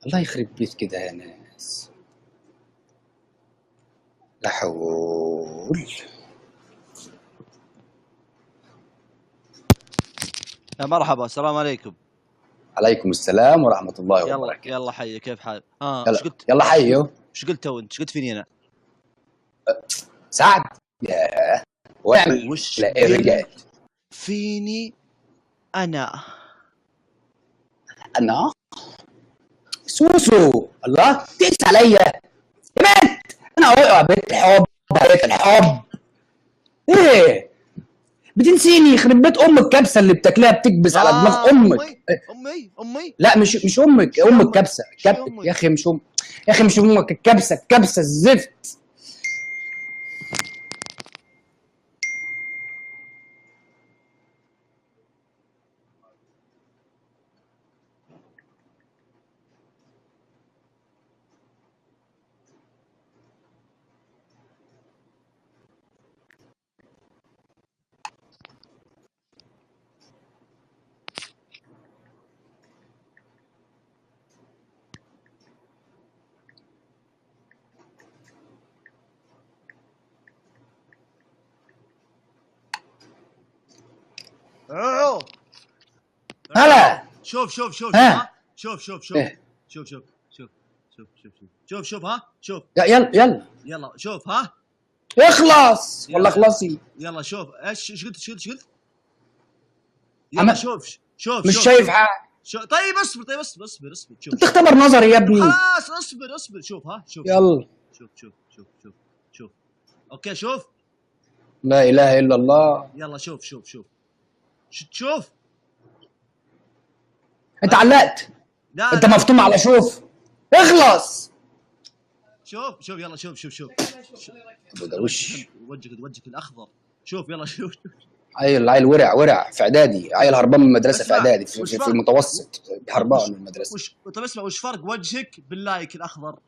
الله يخرب بيت كده يا ناس. لا حول. يا مرحبا، السلام عليكم. عليكم السلام ورحمة الله يلا وبركاته. يلا حي، كيف حالك؟ ها يلا ايش قلت؟ يلا حيو. ايش قلت تو انت؟ ايش قلت فيني انا؟ سعد يا واعمل وش لا إيه قلت رجعت فيني انا؟ انا سوسو. الله تقيس عليا يا بنت، انا واقع بيت الحب، بيت الحب. ايه بتنسيني؟ يخرب بيت امك الكبسه اللي بتاكلها بتكبس على دماغ امك. امي امي امي. لا مش امك، شو امك أمك؟ كبسة. شو يا أمك؟ اخي مش ام، يا اخي مش امك الكبسه، الكبسه الزفت. عو هلا. شوف شوف شوف ها. ها شوف شوف شوف إيه. شوف شوف شوف شوف شوف شوف شوف شوف ها شوف. يلا يلا يلا شوف ها. اخلص والله يلا. اخلصي. يلا شوف ايش ايش قلت ايش قلت ايش قلت؟ يلا شوف شوف مش شوف، شايف شوف. حاجة. شوف. طيب اصبر، طيب اصبر اصبر اصبر شوف. بتختبر نظري يا ابني. خلاص اصبر اصبر شوف ها شوف. يلا شوف شوف شوف شوف شوف. okay شوف. لا اله الا الله. يلا شوف شوف شوف شو تشوف؟ انت علقت. لا انت لا. مفتوم على شوف. اخلص. شوف شوف يلا شوف شوف شوف. ابو ده وش وجهك وجهك الاخضر. شوف يلا شوف. عيل عيل ورع ورع في اعدادي، عيل هربان من المدرسة في اسمع، اعدادي في, وش في, فرق؟ في المتوسط هربان من المدرسة. وش طيب اسمع، وش فرق وجهك بال like الاخضر؟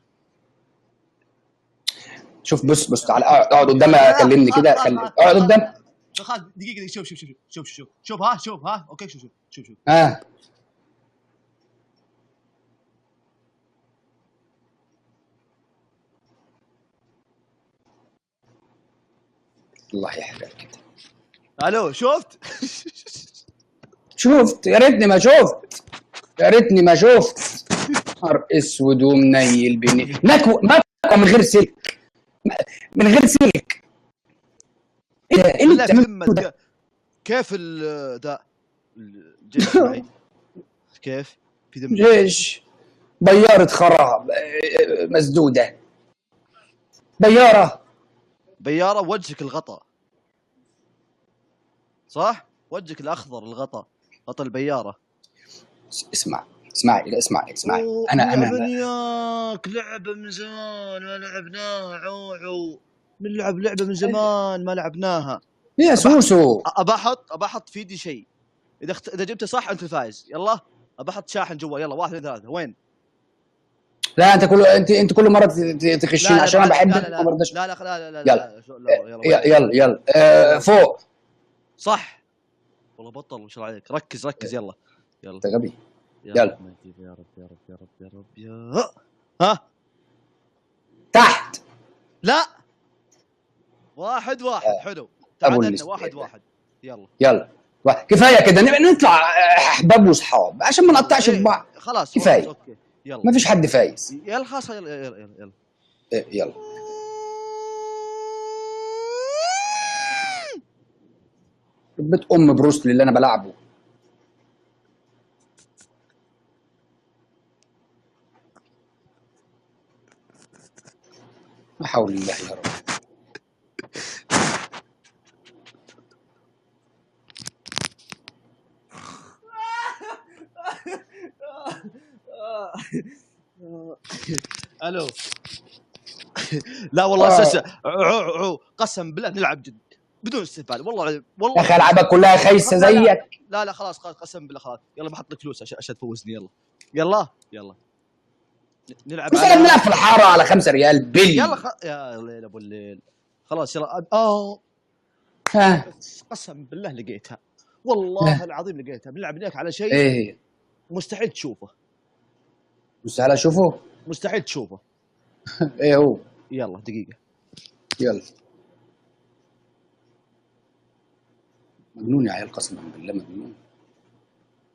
شوف بص بص تعال اقعد قدامي كلمني كده، اقعد قدام. خلاص دقيقة دقيقة شوف شوف شوف شوف شوف شوف ها شوف ها okay شوف شوف شوف شوف. ها الله يحرقك كده. الو شفت؟ شفت؟ يا ريتني ما شفت، يا ريتني ما شفت. نهار اسود ومنيل بني مكوى مكوى من غير سلك، من غير سلك. ايه ده؟ ايه اللي لا بتعمله تمت. ده؟ كيف ذا الجيش معي؟ كيف؟ في دم جيش بيارة خراب مسدودة بيارة بيارة. وجهك الغطاء صح؟ وجهك الاخضر الغطاء، غطاء البيارة. اسمع اسمعي اسمعي اسمعي. انا وياك لعبة من زمان ما لعبناها. عوعو نلعب لعبة من زمان ما لعبناها. يا سوسو. ابى احط ابى احط في يدي شيء، اذا جبته صح انت الفايز. يلا ابى احط شاحن جوا. يلا 1 2 3 وين؟ لا انت كل انت كل مرة تخشين عشان انا بحب لا لا ما برضاش. لا لا لا لا يلا. لا لا يلا يلا يلا فوق. صح والله بطل ما شاء الله عليك. ركز ركز يلا يلا. انت غبي. يلا. يا رب يا رب يا رب يا رب يا ها تحت. لا 1 1 حلو. تعادلنا 1 1. يلا يلا كفاية كده نطلع احباب واصحاب عشان ما نقطعش في بعض. خلاص كفاية. okay يلا ما فيش حد فايز. يلا خلاص يلا يلا يلا يلا. بيت ام بروسلي اللي انا بلعبه. لا حول الله يا رب. الو. لا والله اساسا عو قسم بالله نلعب جد بدون استهبال والله والله. يا اخي العابك كلها خايسة زيك. لا لا خلاص خلاص قسم بالله خلاص. يلا بحط لك فلوس عشان تفوزني. يلا يلا يلا نلعب. بس انا بنلعب في الحارة على 5 ريال بلي. يلا يا ليل ابو الليل خلاص يلا. قسم بالله لقيتها والله العظيم لقيتها. بنلعب لك على شيء ايه مستحيل تشوفه. مستحيل اشوفه. مستحيل تشوفه. ايه هو؟ يلا دقيقة. يلا. مجنون يا عيال، قسما بالله مجنون،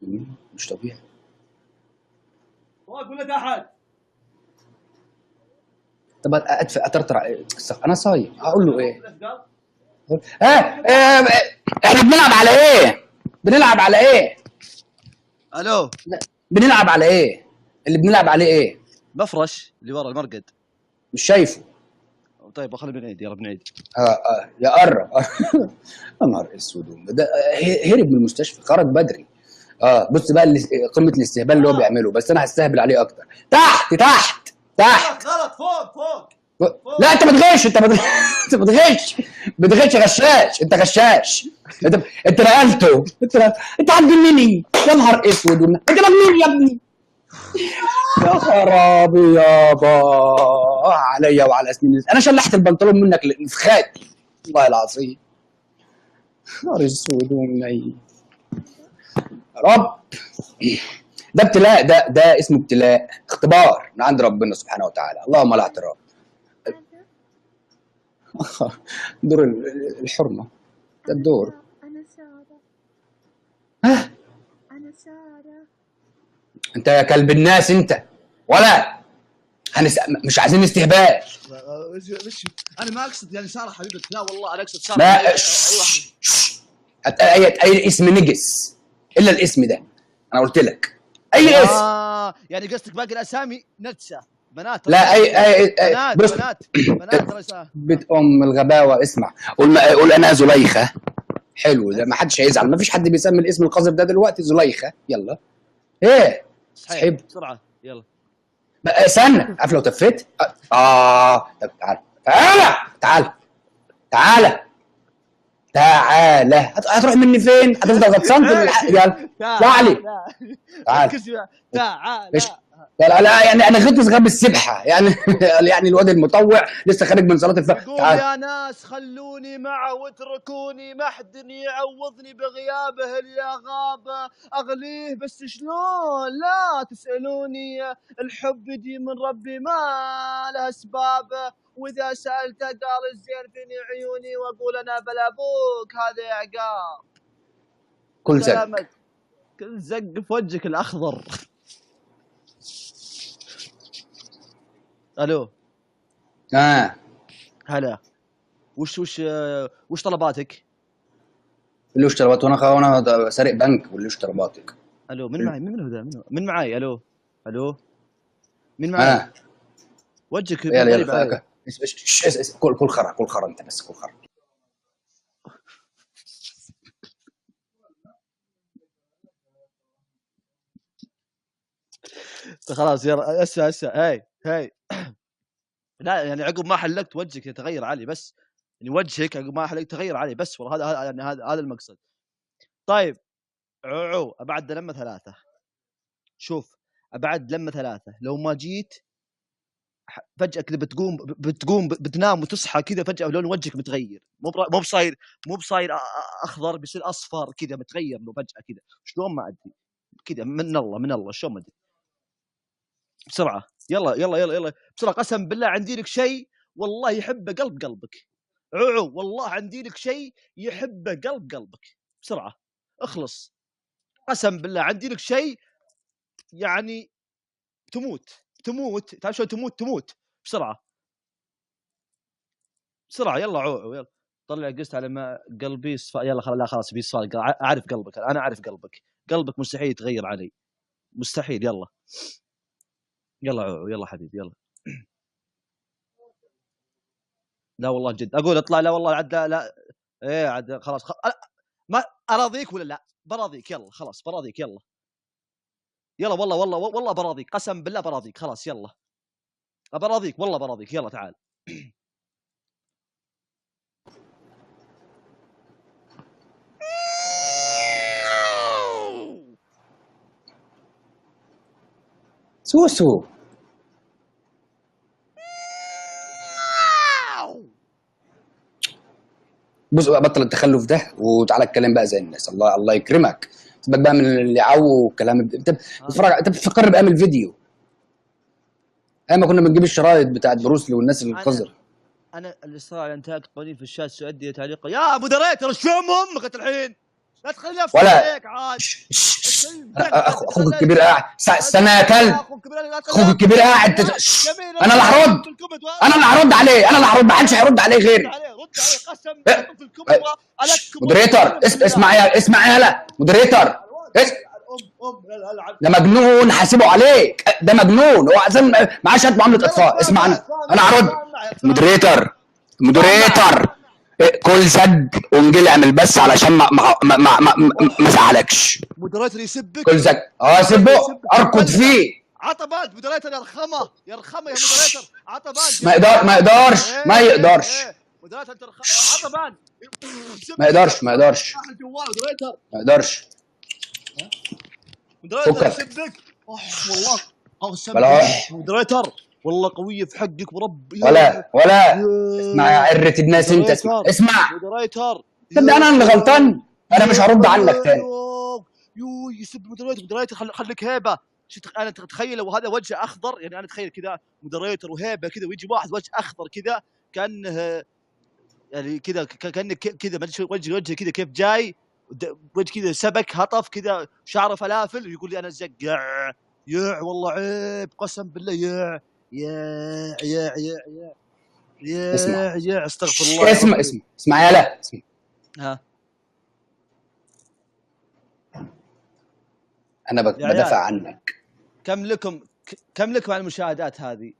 مجنون مش طبيعي. فوق ولا تحت؟ طب ادفع اطرطر، انا صايم، اقول له ايه؟ احنا بنلعب على ايه؟ بنلعب على ايه؟ الو، بنلعب على ايه؟ اللي بنلعب عليه ايه؟ مفرش اللي ورا المرقد. مش شايفه. طيب خلينا بنعيد، يلا بنعيد. يا قرب. يا نهار اسود، ده هرب من المستشفى، خرج بدري. بص بقى قمة الاستهبال اللي هو بيعمله، بس انا هستهبل عليه اكتر. تحت تحت تحت. غلط، فوق فوق. لا انت بتغش، انت بتغش، انت بتغش، بتغش، غشاش، انت غشاش، انت نقلته، انت هتجنني. يا نهار اسود، انت مجنون يا ابني. يا خرابي يابا، عليا وعلى سنين. انا شلحت البنطلون منك لانفخاتي والله العظيم. نهار اسود ومنيل. يا رب، ده ابتلاء، ده اسمه ابتلاء، اختبار من عند ربنا سبحانه وتعالى. اللهم لا اعتراض. دور الحرمة ده الدور. أنا سارة. ها؟ أنا سارة. أنت يا كلب الناس أنت، ولا مش عايزين استهبال. أنا ما أقصد يعني سارة حبيبتك، لا والله أنا أقصد سارة. ما أي اسم نجس إلا الاسم ده، أنا قلت لك أي اسم. يعني قصدك باقي الأسامي نجسة. بنات. لا اي اي بنات بص، بنات بنات. بيت ام الغباوه. اسمع، قول انا زليخة. حلو ده، ما حدش هيزعل، ما فيش حد بيسمي الاسم القذر ده دلوقتي زليخة. يلا ايه سحب بسرعة يلا. استنى، عارف لو تفيت طب تعالى تعالى تعالى تعالى تعالى، هتروح مني فين؟ هتفضل غطسان. يلا تعالي تعالى تعالى. لا لا يعني انا غطس غاب السبحة يعني. يعني الواد المطوع لسه خارج من صلاة الفجر. يقول يا ناس خلوني معه واتركوني، ما حد يعوضني بغيابه اللي غاب اغليه، بس شلون لا تسالوني، الحب يجي من ربي ما له اسباب، واذا سالته قال الزين فيني عيوني، واقول انا بلا ابوك هذا عقاب. كل زق، كل زق في وجهك الاخضر. الو. هلا، وش وش وش طلباتك؟ اللي وش طلبات؟ وانا سارق بنك، واللي وش طلباتك؟ الو، من معي؟ من هو ذا؟ من معي؟ الو الو، من معي؟ وجهك يلا يلا، كل خرا، كل خرا انت بس، كل خرا. خلاص يلا اسا اسا. هاي هاي. لا يعني عقب ما حلقت وجهك يتغير علي، بس يعني وجهك عقب ما حلقت تغير علي بس، والله هذا يعني هذا المقصد. طيب عو ابعد لما ثلاثة، شوف ابعد لما ثلاثة، لو ما جيت فجأة كذا بتقوم بتنام وتصحى كذا فجأة لون وجهك متغير، مو بصاير اخضر، بيصير اصفر كذا، متغير له فجأة كذا، شلون ما ادري كذا، من الله من الله شلون ما ادري. بسرعة يلا يلا يلا يلا بسرعة، قسم بالله عندي لك شيء والله يحبه قلب قلبك. عو والله عندي لك شيء يحبه قلب قلبك، بسرعة اخلص، قسم بالله عندي لك شيء يعني تموت تموت، تعرف شلون تموت؟ تموت بسرعة بسرعة. يلا عو يلا طلع قست على ما قلبي صفا. يلا خلاص، لا خلاص بيصفى، اعرف قلبك، انا اعرف قلبك، قلبك مستحيل يتغير علي، مستحيل. يلا يلا عو يلا حبيبي يلا. لا والله جد اقول اطلع، لا والله عاد لا, لا. ايه عاد خلاص ما اراضيك ولا لا؟ براضيك يلا خلاص، براضيك يلا يلا، والله والله والله براضيك، قسم بالله براضيك، خلاص يلا براضيك والله براضيك، يلا تعال. سوسو بص بقى، بطل التخلف ده وتعالى اتكلم بقى زي الناس. الله الله يكرمك، سيبك بقى من اللي عو والكلام. انت بتتفرج، انت بتفكر بقى من الفيديو. ايام ما كنا بنجيب الشرايط بتاعت بروسلي والناس القذرة. انا الاصرار على انتهاك قوانين في الشات سيؤدي الى تعليق يا moderator. ايش امك انت الحين؟ لا تخليني افتح ولا عليك عاد. اخوك الكبير قاعد، استنى يا كلب، اخوك الكبير قاعد. انا اللي هرد، انا اللي هرد عليه، انا اللي هرد، ما حدش هيرد عليه غيري. رد عليه قسم في ال comment. moderator اسمع يا، اسمع يا، لا moderator ده مجنون، حاسبه عليك، ده مجنون، هو عشان معاه شهادة معاملة اطفال. اسمع، انا هرد. moderator، moderator، كل زج وانجلع من البث علشان ما ما ما ما ما, ما زعلكش. moderator يسبك. كل زج، سيبه، اركض فيه. عطى ban moderator، يا رخمة يا رخمة يا moderator، عطى ban. ما يقدر، ما يقدرش، ما يقدرش. moderator انت عطى ban. ما يقدرش، ما يقدرش، ما يقدرش. moderator يسبك والله قسم. moderator والله قوية في حقك ورب. ولا ولا اسمع يا عرة الناس، انت اسمع، اسمع moderator. تصدق انا اللي غلطان، انا مش هرد عنك تاني. يو يسب moderator. moderator خليك هيبة. انا تخيل لو هذا وجه اخضر، يعني انا اتخيل كذا moderator وهيبة كذا، ويجي واحد وجه اخضر كذا كانه يعني كذا كانه كذا ما ادري وجه كذا كيف جاي، وجه كذا سبك هطف كذا، شعره فلافل، ويقول لي انا زق. يع والله عيب قسم بالله. يع يع يع يع يع. اسمع. يع استغفر الله. اسمع اسمع اسمع يا، لا اسمع. ها. انا بدافع عنك. كم لكم، كم لكم عن المشاهدات هذه؟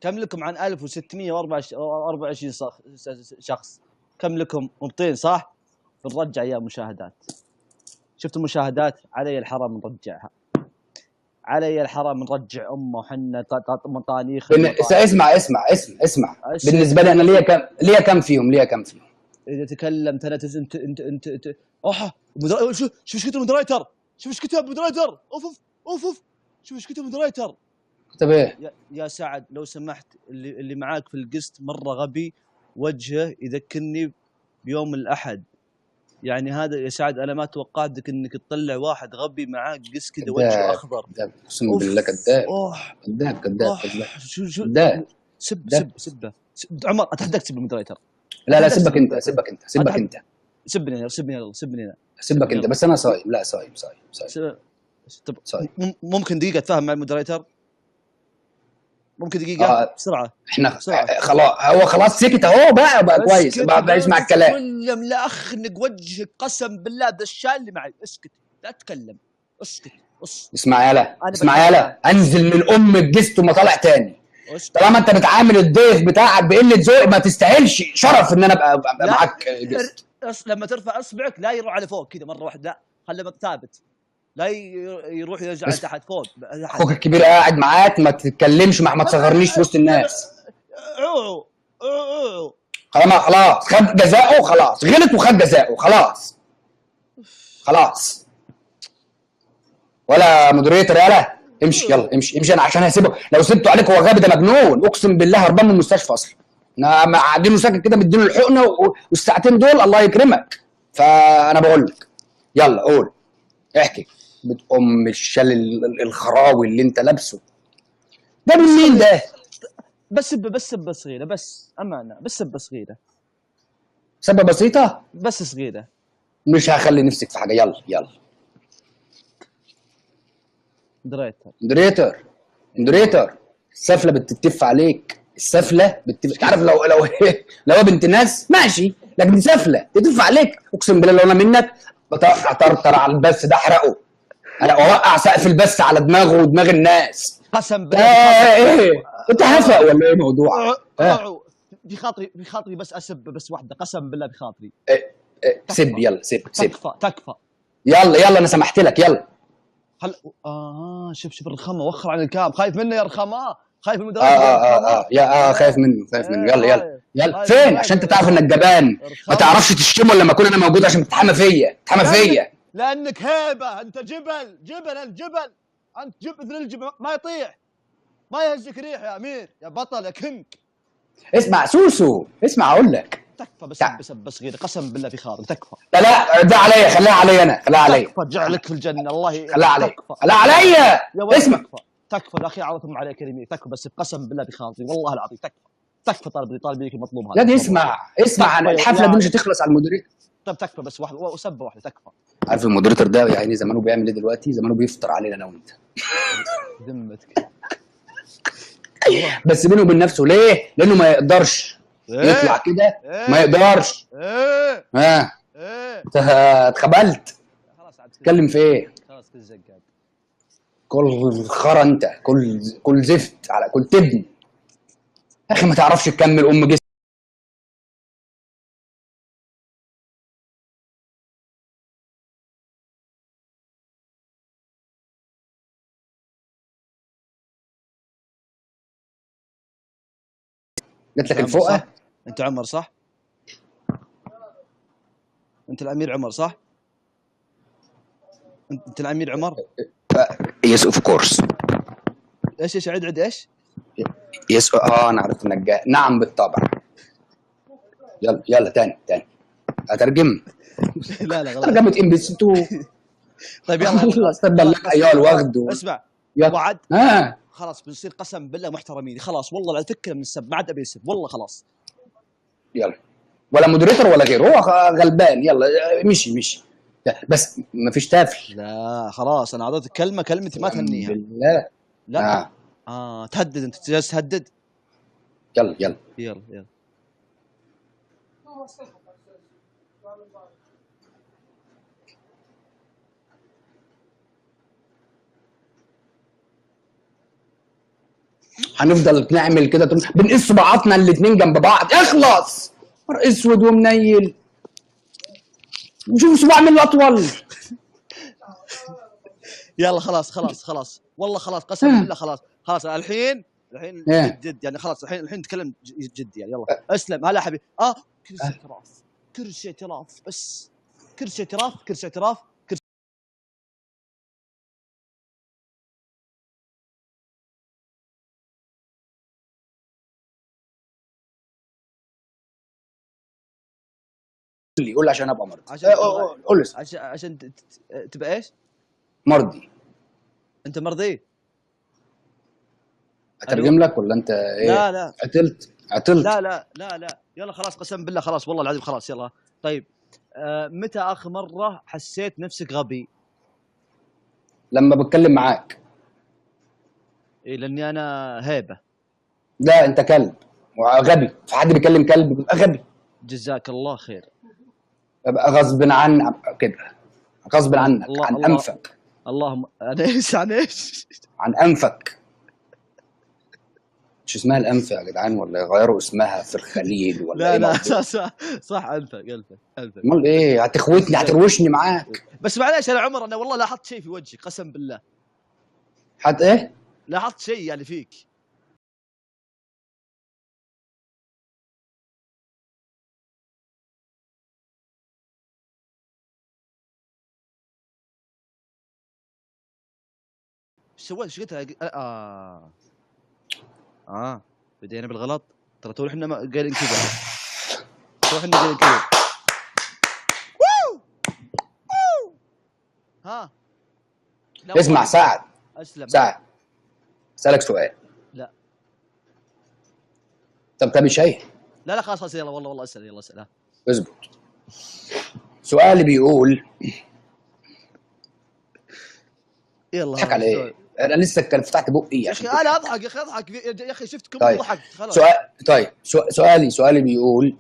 كم لكم عن 1624 شخص؟ كم لكم؟ مبطين صح؟ بنرجع ايام مشاهدات. شفت المشاهدات؟ علي الحرام نرجعها، علي الحرام نرجع امه وحنا مطانيخ. اسمع اسمع اسمع اسمع، بالنسبة لي انا ليا كم، ليا كم فيهم، ليا كم فيهم؟ اذا تكلمت انا انت انت انت انت اوه شوف شوف ايش كتب moderator، شوف ايش كتب moderator، اوف اوف اوف اوف، شوف ايش كتب moderator. كتب ايه؟ يا سعد لو سمحت، اللي معاك في ال guest مرة غبي، وجهه يذكرني بيوم الاحد. يعني هذا يا سعد انا ما توقعتك انك تطلع واحد غبي معاك guest كذا وجهه اخضر. اقسم بالله كذاب كذاب كذاب كذاب. شو كذاب. سب سب سبه عمر، اتحداك تسب ال moderator. لا لا سبك انت، سبك انت، سبك انت، سبني سبني يلا سبني سبك انت، بس انا صايم. لا صايم صايم صايم. طب ممكن دقيقة اتفاهم مع ال moderator؟ ممكن دقيقة؟ بسرعة. احنا بسرعة. خلاص هو خلاص سكت اهو بقى كويس بقى يسمع الكلام. كلم لا اخنق وجهك قسم بالله ذا الشال اللي معي. اسكت لا تتكلم، اسكت. اسمع يالا، اسمع يالا، انزل من ام ال guest وما طالع تاني. طالما انت بتعامل الضيف بتاعك بقلة ذوق ما تستاهلش شرف ان انا ابقى معاك guest. لما ترفع اصبعك لا يروح على فوق كذا مرة واحدة، لا خليه ثابت، لا يروح يرجع تحت فوق. اخوك الكبير قاعد معاك، ما تتكلمش، ما تصغرنيش في وسط الناس. عو عو خلاص خد جزاؤه، خلاص غلط وخد جزاؤه، خلاص خلاص. ولا moderator يالا امشي، يلا امشي امشي، انا عشان هسيبه. لو سبته عليك هو غبي، ده مجنون اقسم بالله، هربان من المستشفى اصلا. انا قاعدينه ساكت كده، مديله الحقنة والساعتين دول الله يكرمك. فانا بقول لك يلا قول، احكي. بتقوم الشال الخراوي اللي انت لابسه ده من مين ده؟ بس بس سبه صغيرة بس، امانه بس سبه صغيرة. سبه بسيطة؟ بس صغيرة. مش هخلي نفسك في حاجة. يلا يلا. moderator moderator moderator، السفله بتتف عليك، السفله بتتف. تعرف لو لو لو بنت ناس ماشي، لكن سفله تتف عليك اقسم بالله. لو انا منك هطرطر على البث ده، احرقه، انا اوقع سقف البث على دماغه ودماغ الناس قسم بالله. ايه انت هفق ولا ايه موضوعك؟ بخاطري بخاطري بس اسب بس واحدة قسم بالله بخاطري. إيه سب يلا، سب سب، تكفى تكفى، يلا يلا انا سمحت لك يلا. هل شوف شوف الرخامه، وخر عن ال cam، خايف منه يا رخامه، خايف من ال moderator. يا خايف منه، خايف منه. يلا يلا يلا فين؟ عشان انت تعرف انك جبان، ما تعرفش تشتمه لما اكون انا موجود، عشان بتتحمى فيا، تتحمى فيا. لانك هيبة، انت جبل، جبل، انت جبل، انت جبل الجبل ما يطيح، ما يهزك ريح يا امير يا بطل يا king. اسمع سوسو، اسمع اقول لك. تكفى بس بس بس غير قسم بالله في خاطري تكفى. لا لا ده عليا، خليها عليا انا، خليها عليا. تكفى جعلك في الجنة الله. خليها عليا، خليها عليا. اسمع تكفى الاخير عرضتهم عليه كريمي، تكفى بس بقسم بالله بخاطري والله العظيم، تكفى تكفى طالبيك المطلوب هذا. لا دي اسمع اسمع، تكفى الحفلة دي مش هتخلص على ال moderator. طيب تكفى بس واحدة وسبه واحدة تكفى. عارف ال moderator ده يعني زمانه بيعمل ايه دلوقتي؟ زمانه بيفطر علينا انا وانت. ذمتك. بس بينه وبين نفسه ليه؟ لانه ما يقدرش يطلع كده، ما يقدرش. ها انت اتخبلت. خلاص عاد تتكلم في ايه؟ خلاص كل زقاد. كل خرا انت، كل زفت على كل تبن. يا اخي ما تعرفش تكمل ام جسم. جات لك الفوقه. انت عمر صح؟ انت الامير عمر صح؟ انت الامير عمر؟ yes of course. ايش ايش عد عد ايش؟ yes انا عرفت انك جاي. نعم بالطبع. يلا يلا تاني تاني اترجم. لا لا غلط. ترجمة MBC 2. طيب يلا يلا استنى لك ايها الوغد اسمع وعد. خلاص بنصير قسم بالله محترمين خلاص والله، لا تفكر من السب، ما عاد ابي اسب والله خلاص. يلا ولا moderator ولا غيره، هو غلبان. يلا مشي مشي بس ما فيش تافل. لا خلاص انا اعطيتك كلمة، كلمتي ما تهنيها بالله. لا تهدد انت، جالس تهدد. يلا يلا يلا يلا. هنفضل نعمل كده بنقص بعضنا الاثنين جنب بعض. اخلص نهار اسود ومنيل. شوف صباع من الاطول. يلا خلاص خلاص خلاص والله خلاص قسم بالله خلاص خلاص. الحين الحين جد جد يعني خلاص الحين الحين نتكلم جد يعني. يلا اسلم. هلا حبيبي. كرسي اعتراف، كرسي اعتراف بس، كرسي اعتراف، كرسي اعتراف، كرسي. قول لي عشان ابقى مرضي. عشان قول لي عشان تبقى ايش؟ مرضي. انت مرضي؟ اترجم لك ولا انت ايه؟ لا لا عطلت عطلت. لا لا لا لا يلا خلاص قسم بالله خلاص والله العظيم خلاص يلا. طيب متى اخر مرة حسيت نفسك غبي؟ لما بتكلم معاك. إيه لاني انا هيبة. لا انت كلب وغبي، في حد بيكلم كلب بيبقى غبي. جزاك الله خير. ببقى غصب عن كده، غصب عنك، عن الله انفك. اللهم عن ايش؟ عن ايش؟ عن انفك. مش اسمها الانف يا جدعان ولا يغيروا اسمها في الخليل ولا لا ايه؟ لا صح صح صح، انفك انفك انفك. امال ايه؟ هتخوتني هتروشني معاك. بس معليش انا عمر، انا والله لاحظت شيء في وجهك قسم بالله. حت ايه؟ لاحظت شيء يعني فيك. ايش سويت؟ ايش قلت؟ بدينا بالغلط ترى، تو احنا قايلين كذا، تو احنا قايلين كذا. ها اسمع سعد. اسلم سعد اسالك سؤال. لا. طب تبي شيء؟ لا لا خلاص خلاص يلا والله والله اسال، يلا اسال. اظبط. سؤالي بيقول يلا اضحك على ايه؟ انا لسه كان فتحت بقي يا اخي انا اضحك يا اخي، اضحك يا اخي شفتكم طيب. ضحكت خلاص. سؤال طيب سؤالي بيقول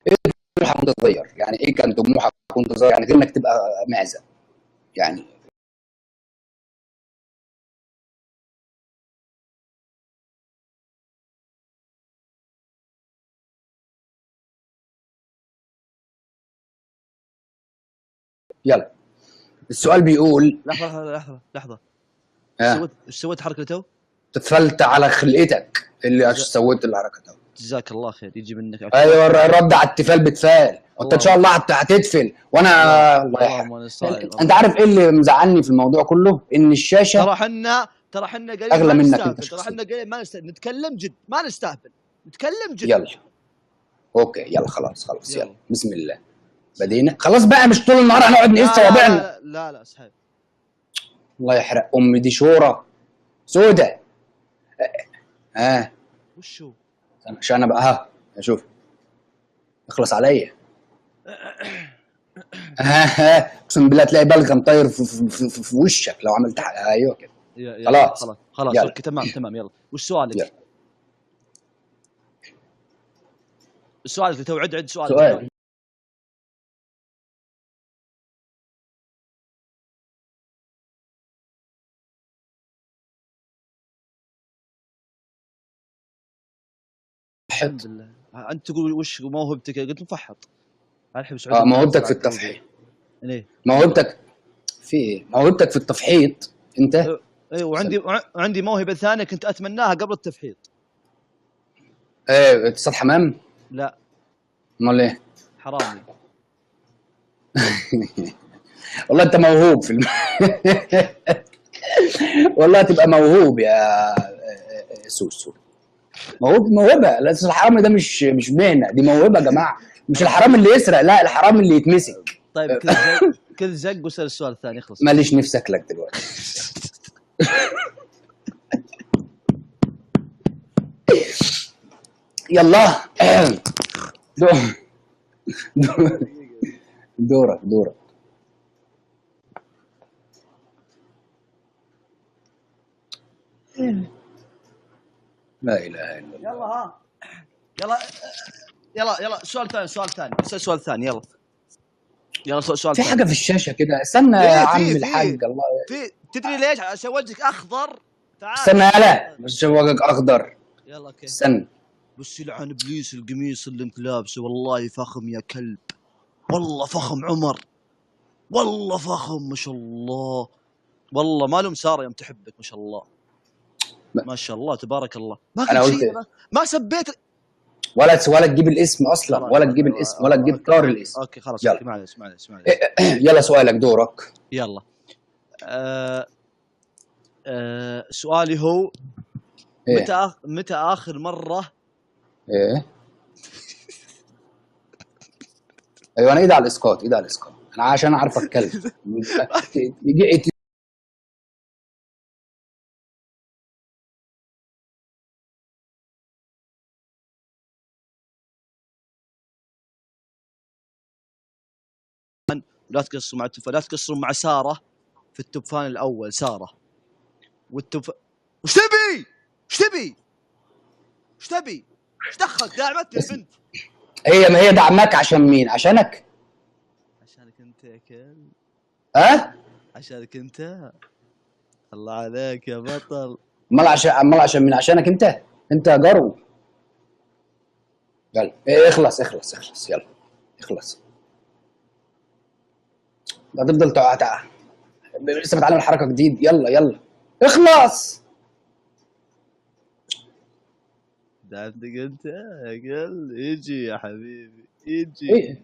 ايه طموحك وانت صغير؟ يعني ايه كان طموحك وانت صغير؟ يعني غير انك تبقى معزة يعني. يلا السؤال بيقول. لحظة لحظة لحظة. ايش سويت حركة تو؟ تفلت على خلقتك اللي سويت الحركة تو. جزاك الله خير، يجي منك. ايوه الرد على التفال بتفال، وانت ان شاء الله هتدفل وانا الله يحفظك. انت عارف ايه اللي مزعلني في الموضوع كله؟ ان الشاشة ترى احنا قليل اغلى منك انت. ترى احنا قليل ما نستهبل، نتكلم جد ما نستهبل، نتكلم جد. يلا okay يلا خلاص خلاص يلا بسم الله بدينا خلاص بقى، مش طول النهار هنقعد نقيس صوابعنا. لا لا سحب. الله يحرق ام دي شوره سودة. ها وشو؟ عشان انا بقى، ها شوف، اخلص عليا. ها ها، اقسم بالله تلاقي بلغم طاير في وشك لو عملت حاجة. ايوه كده. يلا خلاص. خلاص خلاص. يلا. okay تمام تمام، يلا وش سؤالك؟ يلا. سؤالك تو، عد عد سؤالك. سؤال. الحمد لله. انت تقول وش موهبتك؟ قلت مفحط. الحين سعود. اه، موهبتك في التفحيط. ايه. موهبتك في ايه؟ موهبتك في التفحيط انت. ايه، وعندي موهبة ثانية كنت اتمناها قبل التفحيط. ايه، اتصال حمام؟ لا. امال ايه؟ حرامي. والله انت موهوب في والله تبقى موهوب يا سوسو، موهوب موهبه. لا، الحرامي ده مش مهنه، دي موهبة يا جماعه. مش الحرام اللي يسرق، لا، الحرام اللي يتمسك. طيب كل زق كل زق واسال السؤال الثاني، اخلص. ماليش نفسك لك دلوقتي. يلا، دورك دورك. لا اله الا الله. يلا ها، يلا يلا يلا، سؤال ثاني، سؤال ثاني، اسال سؤال ثاني، يلا يلا، سؤال في ثاني. حاجة في الشاشة كده، استنى إيه، يا في- عم في. الحاج الله. في، تدري ليش؟ عشان وجهك اخضر، تعال. استنى يلا، بس وجهك اخضر. يلا okay. استنى. بس يلعن ابليس القميص اللي انت لابسه، والله فخم يا كلب، والله فخم عمر، والله فخم ما شاء الله، والله ما لهم ساره يوم تحبك، ما شاء الله. ما شاء الله تبارك الله، ما أنا كنت قلت شيء، ما سبيت. ولا تجيب الاسم اصلا. خلاص. ولا تجيب الاسم ولا تجيب okay. طار الاسم. okay خلاص. يلا. okay معلش معلش معلش. يلا سؤالك، دورك. يلا، سؤالي هو ايه؟ متى اخر مرة ايه، ايوه، انا ايدي على الاسقاط، ايدي على الاسقاط، انا عشان اعرف اتكلم. يجي لا تقصروا مع التوفان، لا تقصروا مع ساره في ال top fan الاول، ساره وال top fan. وش تبي؟ وش تبي؟ وش تبي؟ وش دخلك؟ داعمتني البنت. هي ما هي دعمك عشان مين؟ عشانك؟ عشانك انت يا كلب. ها؟ عشانك انت، الله عليك يا بطل. امال عشان مين؟ عشانك انت، انت يا جرو. يلا إيه، اخلص اخلص اخلص، يلا اخلص. هتفضل لسه بتعلم الحركة جديد. يلا يلا اخلص. دعمتك انت يا كلب، يجي يا حبيبي يجي. ايه؟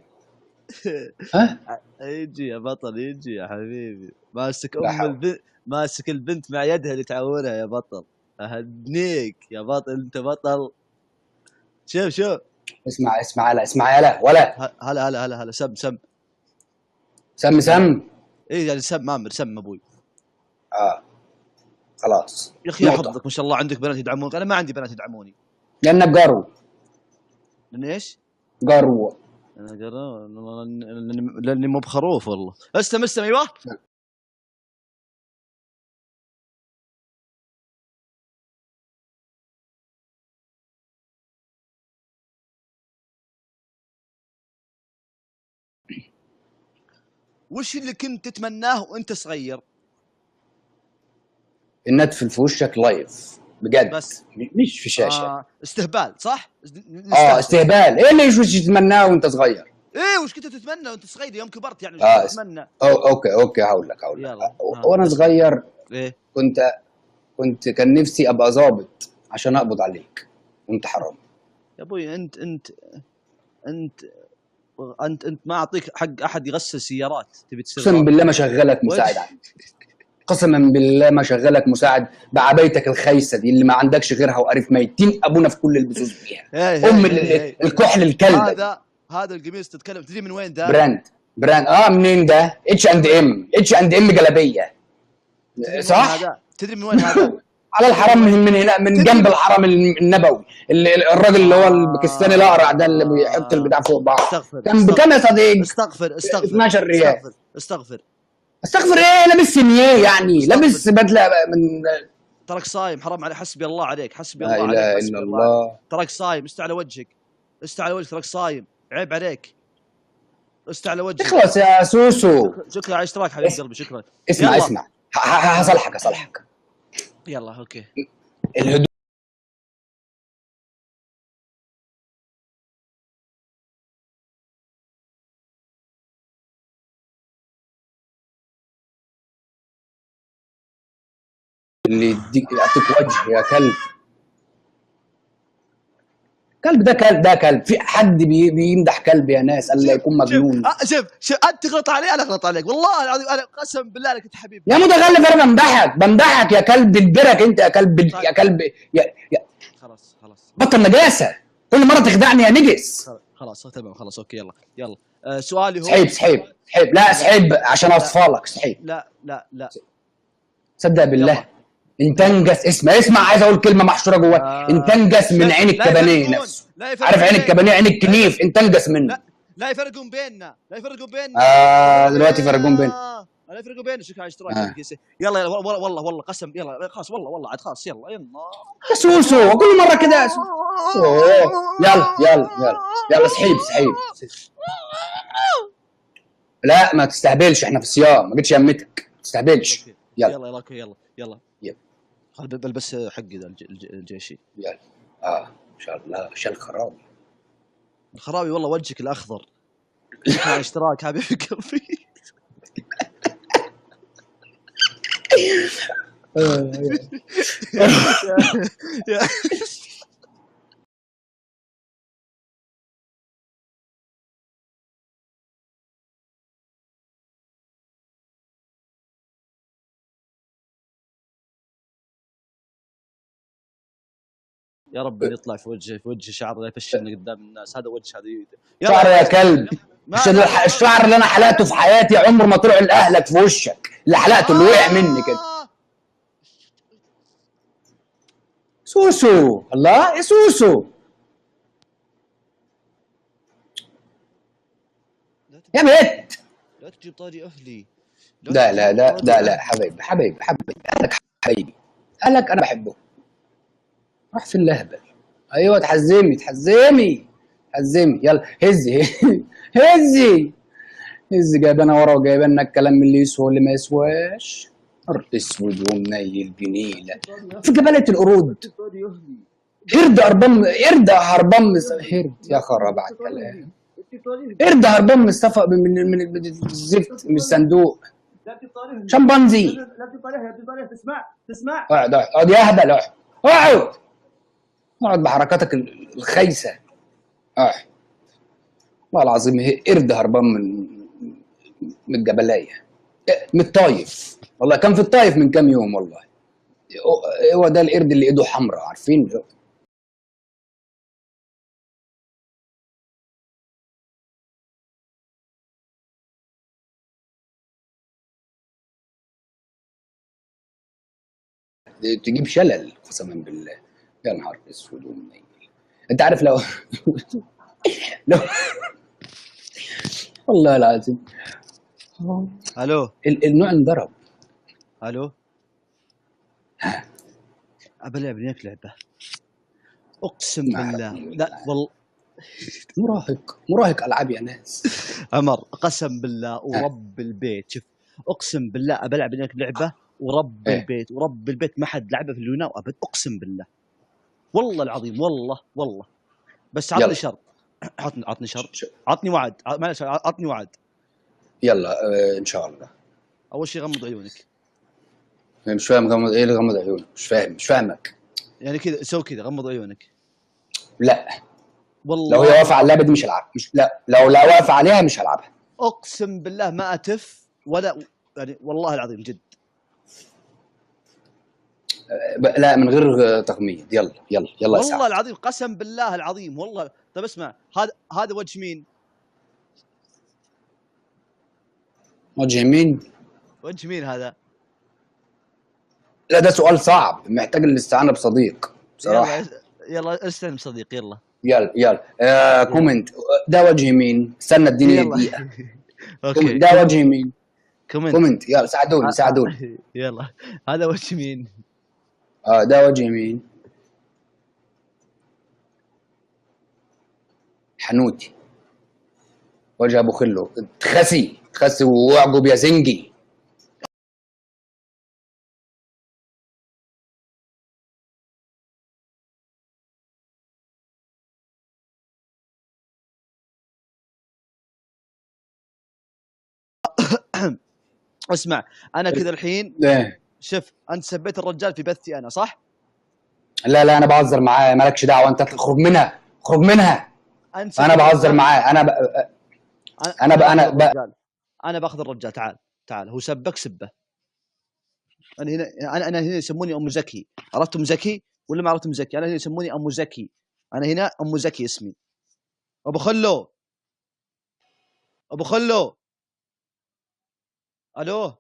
ها؟ يجي يا بطل، يجي يا حبيبي، ماسك لا ام حول. البنت، ماسك البنت مع يدها اللي تعورها يا بطل، اهنيك يا بطل، انت بطل، شوف شوف. اسمع اسمع، لا اسمع، يلا ولا. هلا هلا هلا هلا، سم سم. سم سم. ايه يعني سم، مامر سم ابوي. اه خلاص. يا اخي نقطة. حظك ما شاء الله، عندك بنات يدعمونك، انا ما عندي بنات يدعموني. لانك جرو. لان ايش؟ جرو. انا لاني مو بخروف والله. استم استم، ايوه. وش اللي كنت تتمناه وانت صغير؟ النتف في وشك live بجد. بس. مش في شاشه. آه استهبال صح؟ اه استهبال. ايه اللي مش تتمناه وانت صغير؟ ايه، وش كنت تتمنى وانت صغير يوم كبرت يعني، وش آه، كنت تتمنى؟ أو okay هقول لك هقول لك. يلا. وانا صغير ايه. كنت كان نفسي ابقى ظابط عشان اقبض عليك وانت حرام. يا ابوي انت ما اعطيك حق احد يغسل سيارات، تبي تصير اقسم ضابط. بالله ما شغلك مساعد عندي، قسما بالله ما شغلك مساعد بعبايتك الخايسة دي اللي ما عندكش غيرها، وقرف ميتين ابونا في كل البسوس بيها. إيه، ام إيه، إيه، إيه. الكحل الكلب دي. هذا القميص تتكلم، تدري من وين ذا؟ brand brand، اه منين ده؟ اتش اند ام، اتش اند ام جلابيه. تدري من وين صح؟ هذا؟ تدري من وين هذا؟ على الحرام من هنا، من جنب الحرم النبوي، الراجل اللي هو الباكستاني الاقرع ده اللي بيحط البتاع فوق بعض. استغفر. كان بكام يا صديق؟ استغفر استغفر. 12 ريال. استغفر استغفر. استغفر ايه؟ لابس سنية يعني، استغفر. لابس بدله من تراك صايم، حرام عليك، حسبي الله عليك، حسبي لا الله عليك، اله حسبي الا الله عليك. الله. تراك صايم، استع على وجهك، استع على وجهك، تراك صايم، عيب عليك، استع على وجهك. اخلص يا سوسو. شكرا على الاشتراك حبيب قلبي، شكرا. اسمع. يلا. اسمع، هصلحك هصلحك. يلا okay. الهدوء اللي يديك يعطيك وجه يا كلب. كلب ده كلب، ده كلب. في حد بيمدح كلب يا ناس؟ الا يكون مجنون. شوف شوف، انت تغلط علي انا اغلط عليك، والله العظيم انا قسم بالله انك انت حبيبي يا متخلف. انا بمدحك بمدحك يا كلب البرك انت، يا كلب يا كلب يا خلاص خلاص، بطل نجاسة، كل مرة تخدعني يا نجس. خلاص تمام خلاص okay يلا يلا. سؤالي هو سحيب سحيب سحيب، لا سحيب عشان اصفالك سحيب. لا لا لا، صدق بالله انت انجس. اسمع اسمع، عايز اقول كلمة محشوره جواك. انت انجس من عين الكبانيه نفسه. عارف عين الكبانيه، عين الكنيف، انت انجس منه. لا يفرقون بيننا، لا يفرقون بيننا. دلوقتي يفرقون بيننا، لا يفرقون بيننا. شكرا على الاشتراك. يلا يلا والله والله قسم، يلا خلاص والله والله عاد خلاص يلا يلا يا سوسو كل مرة كده. يلا يلا يلا يلا سحيب سحيب. لا ما تستهبلش، احنا في الصيام، ما جيتش يمتك، ما تستهبلش. يلا يلا يلا يلا يلا خل بلبس حقي ذا الجيشي. يلا ان شاء الله شال خرابي الخرابي والله وجهك الاخضر. شكرا على الاشتراك حبيب قلبي. يا رب يطلع في وجهه، في وجه شعر لا يفشلني قدام الناس. هذا وجه، هذا شعر يا كلب. الشعر اللي انا حلقته في حياتي عمره ما طلع لاهلك في وشك، اللي حلقته اللي وقع مني كده. سوسو الله يا سوسو يا بنت، لا تجيب طاري اهلي. لا لا لا لا لا حبيبي حبيبي حبيبي، قالك حبيبي، قالك انا بحبه. راح في اللهبل. ايوه تحزمي تحزمي تحزمي، يلا هزي هزي هزي. جايبانا ورا وجايبانا الكلام اللي يسوى واللي ما يسواش. ارض اسود ومنيل بنيله في جبلة القرود. قرد هربان، قرد هربان، قرد يا خراب على الكلام. قرد هربان من الصفق، من الزفت، من الصندوق. شمبانزي. لا تسمع تسمع. اقعد اقعد يا اهبل، اقعد اقعد اقعد بحركاتك الخايسة. اقعد والله العظيم قرد هربان من الجبلايه، من الطايف. والله كان في الطايف من كام يوم والله. هو ده القرد اللي ايده حمراء، عارفين؟ تجيب شلل قسما بالله. يا نهار اسود ومنيل. انت عارف لو لو والله العظيم. الو النوع انضرب. الو ابى العب وياك لعبه اقسم بالله. لا والله مراهق مراهق العاب يا ناس. عمر قسم بالله ورب البيت، شوف اقسم بالله ابى العب وياك لعبه ورب البيت، ورب البيت ما حد لعبه في اليونان ابد، اقسم بالله والله العظيم، والله والله. بس عطني شرط، عطني شرط، عطني وعد، معلش عطني وعد. يلا ان شاء الله. اول شيء غمض عيونك. مش فاهم غمض ايه اللي غمض عيونك؟ مش فاهم، مش فاهمك. يعني كذا سوي كذا، غمض عيونك. لا والله لو هي واقفة على اللعبة دي مش هلعبها، مش لا لو لا واقفة عليها مش هلعبها. اقسم بالله ما اتف ولا يعني والله العظيم جد. لا من غير تغميض. يلا يلا يلا والله العظيم قسم بالله العظيم والله. طيب اسمع، هذا وجه مين؟ وجه مين؟ وجه مين هذا؟ لا ده سؤال صعب، محتاج الاستعانة بصديق بصراحة. يلا يلا استلم صديق، يلا يلا يلا. يلا. comment، ده وجه مين؟ استنى اديني يلا. دقيقة. okay، ده وجه مين؟ comment. comment، يلا ساعدوني ساعدوني. يلا هذا وجه مين؟ ده وجه مين؟ حنوتي. وجه ابو خلو. تخسي تخسي واعجب يا زنجي. اسمع انا كذا الحين. إيه. شوف انت سبيت الرجال في بثي انا، صح؟ لا لا انا بهزر معاه، مالكش دعوه انت، اخرج منها اخرج منها. انت انا سبيت بهزر الرجال. معاه، انا ب... انا ب... انا ب... الرجال. انا باخذ الرجال. تعال تعال، هو سبك سبه. انا هنا، انا هنا يسموني ام زكي. عرفت ام زكي ولا ما عرفت ام زكي؟ انا هنا يسموني ام زكي، انا هنا ام زكي اسمي. ابو خلو، ابو خلو، الو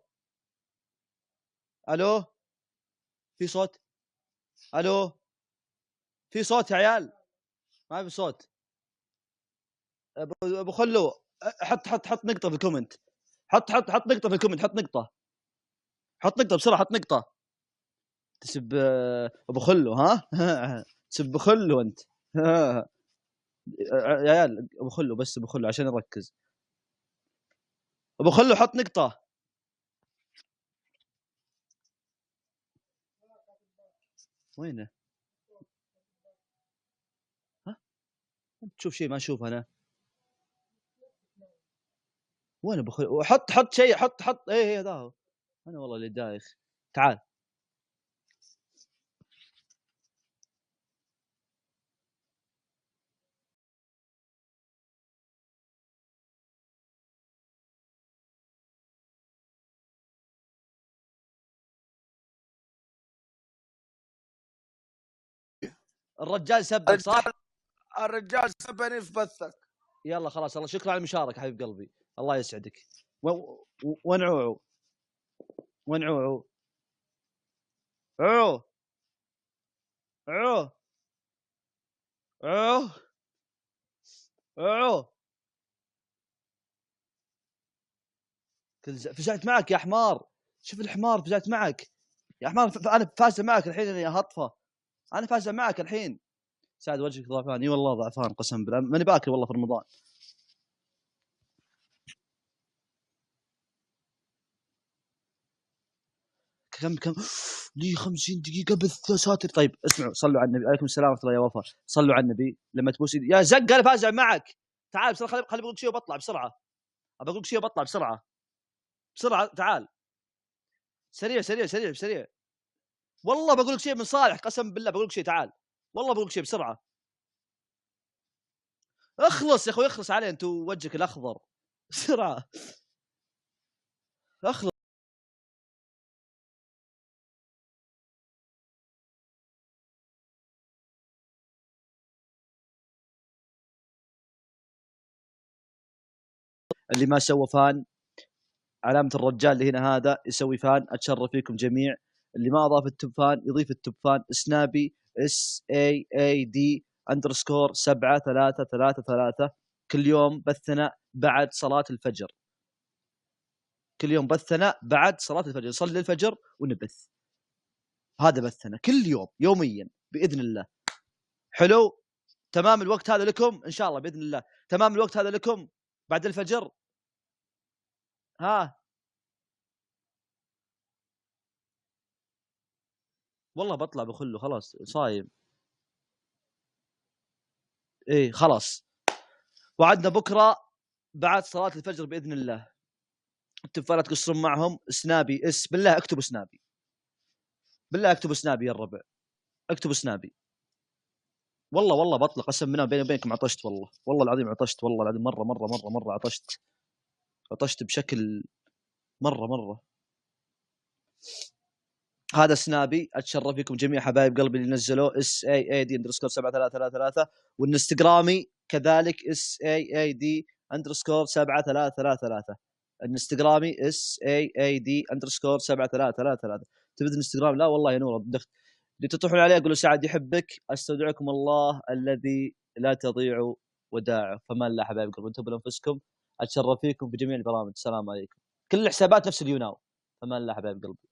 الو، في صوت؟ الو في صوت يا عيال؟ ما في صوت. ابو خلو، حط حط حط نقطة في ال comment. حط حط حط نقطة في ال comment، حط نقطة، حط نقطة بسرعة، حط نقطة. تسب ابو خلو، ها؟ تسب ابو خلو انت. يا عيال ابو خلو، بس ابو خلو عشان نركز. ابو خلو حط نقطة. وينه؟ ها؟ تشوف شيء ما اشوفه انا. وين ابو خلو؟ حط حط شيء، حط حط. ايه ايه هذا هو. انا والله اللي دايخ. تعال الرجال سبك صح؟ الرجال سبني في بثك. يلا خلاص، الله شكرا على المشاركة حبيب قلبي، الله يسعدك. ونعوعو ونعوعو عو عو عو عو. فزعت معك يا حمار. شوف الحمار فزعت معك يا حمار. انا فازة معك الحين يا هطفه، انا فازة معك الحين. سعد وجهك ضعفان. اي والله ضعفان قسم بالله، ماني باكل والله في رمضان. كم لي 50 دقيقة بث يا ساتر. طيب اسمعوا، صلوا على النبي. عليكم السلام ورحمة الله يا وفاء. صلوا على النبي. لما تبوس ايدي يا زق انا فازع معك. تعال بسرعة، خلي بقول لك شيء وبطلع بسرعة. ابى اقول لك شيء وبطلع بسرعة بسرعة. تعال سريع سريع سريع سريع. والله بقول لك شيء من صالح قسم بالله، بقول لك شيء. تعال والله بقول لك شيء بسرعة. اخلص يا اخوي، اخلص علي انت ووجهك الاخضر بسرعة اخلص. اللي ما سوى fan علامة الرجال اللي هنا هذا يسوي fan. اتشرف فيكم جميع. اللي ما اضاف ال top fan يضيف ال top fan. سنابي SAAD_7333. كل يوم بثنا بعد صلاة الفجر. كل يوم بثنا بعد صلاة الفجر، نصلي الفجر ونبث. هذا بثنا كل يوم يوميا بإذن الله. حلو تمام. الوقت هذا لكم إن شاء الله بإذن الله. تمام الوقت هذا لكم بعد الفجر. ها والله بطلع بخله خلاص صايم. ايه خلاص وعدنا بكره بعد صلاة الفجر بإذن الله. التفاحة تقصرون معهم. سنابي اس بالله اكتبوا سنابي، بالله اكتبوا سنابي يا الربع، اكتبوا سنابي. والله والله بطلق قسم بالله بيني وبينكم عطشت والله، والله العظيم عطشت، والله العظيم مرة مرة مرة مرة عطشت، عطشت بشكل مرة مرة. هذا سنابي. اتشرف فيكم جميع حبايب قلبي اللي نزلوه SAAD_7333، والانستغرامي كذلك SAAD_7333. الانستغرامي SAAD_7333. تبي الانستغرام؟ لا والله يا نور دخت اللي تطرحون عليه قولوا سعد يحبك. استودعكم الله الذي لا تضيع وداعه. فما الله حبايب قلبي، انتبهوا لانفسكم، اتشرف فيكم في جميع البرامج. السلام عليكم. كل الحسابات نفس اليوناو. فما الله حبايب قلبي.